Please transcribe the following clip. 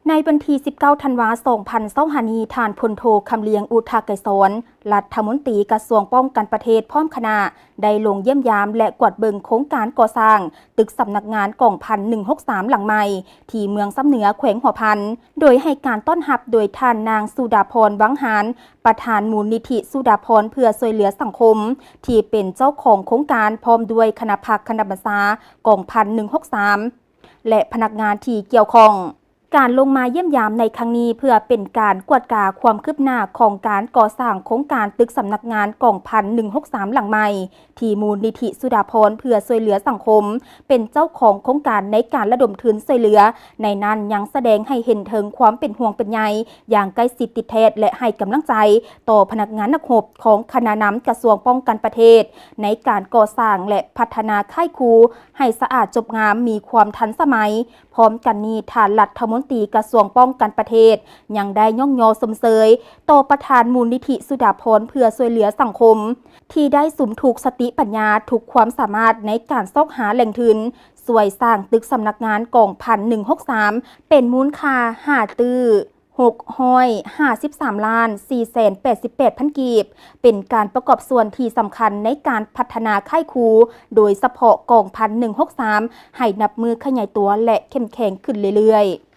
ໃນວັນທີສິບເກົ້າ ທັນວາ ສອງພັນຊາວຫ້ານີ້, ທ່ານ ພົນໂທ ຄຳລຽງ ອຸທະໄກສອນ ລັດຖະມົນຕີກະຊວງປ້ອງກັນປະເທດ ພ້ອມຄະນະ ໄດ້ລົງຢ້ຽມຢາມ ແລະ ກວດເບິ່ງໂຄງການກໍ່ສ້າງຕຶກສຳນັກງານກອງພັນໜຶ່ງຫົກສາມ ຫຼັງໃໝ່ ທີ່ເມືອງຊຳເໜືອ ແຂວງຫົວພັນ, ໂດຍໃຫ້ການຕ້ອນຮັບໂດຍທ່ານນາງ ສຸດາພອນ ວັງຫານ ປະທານມູນນິທິ ສຸດາພອນ ເພື່ອຊ່ວຍເຫຼືອສັງຄົມ ທີ່ເປັນເຈົ້າຂອງໂຄງການ ພ້ອມດ້ວຍຄະນະພັກຄະນະບັນຊາກອງພັນໜຶ່ງຫົກສາມ ແລະ ພະນັກງານທີ່ກ່ຽວຂ້ອງ. ການລົງມາຢ້ຽມຢາມໃນຄັ້ງນີ້ ເພື່ອເປັນການກວດກາຄວາມຄືບໜ້າຂອງການກໍ່ສ້າງໂຄງການຕຶກສຳນັກງານກອງພັນໜຶ່ງຫົກສາມ ຫຼັງໃໝ່ ທີ່ມູນນິທິ ສຸດາພອນ ເພື່ອຊ່ວຍເຫຼືອສັງຄົມ ເປັນເຈົ້າຂອງໂຄງການໃນການລະດົມທຶນຊ່ວຍເຫຼືອ. ໃນນັ້ນຍັງສະແດງໃຫ້ເຫັນເຖິງຄວາມເປັນຫ່ວງເປັນໃຍຢ່າງໃກ້ຊິດຕິດແທດ ແລະ ໃຫ້ກຳລັງໃຈຕໍ່ພະນັກງານນັກຮົບຂອງຄະນະນຳກະຊວງປ້ອງກັນປະເທດ ໃນການກໍ່ສ້າງ ແລະ ພັດທະນາຄ້າຍຄູໃຫ້ສະອາດຈົບງາມ, ມີຄວາມທັນສະໄໝ. ພ້ອມກັນນີ້, ທ່ານລັດຖະມົນຕີກະຊວງປ້ອງກັນປະເທດ ຍັງໄດ້ຍ້ອງຍໍຊົມເຊີຍຕໍ່ປະທານມູນນິທິ ສຸດາພອນ ເພື່ອຊ່ວຍເຫຼືອສັງຄົມ ທີ່ໄດ້ສຸມທຸກສະຕິປັນຍາ, ທຸກຄວາມສາມາດໃນການຊອກຫາແຫຼ່ງທຶນ ຊ່ວຍສ້າງຕຶກສຳນັກງານກອງພັນໜຶ່ງຫົກສາມ ເປັນມູນຄ່າຫ້າຕື້ ຫົກຮ້ອຍຫ້າສິບສາມລ້ານ ສີ່ແສນແປດສິບແປດພັນກີບ, ເປັນການປະກອບສ່ວນທີ່ສຳຄັນໃນການພັດທະນາຄ້າຍຄູ, ໂດຍສະເພາະກອງພັນໜຶ່ງຫົກສາມ ໃຫ້ນັບມື້ຂະຫຍາຍຕົວ ແລະ ເຂັ້ມແຂງຂຶ້ນເລື້ອຍໆ.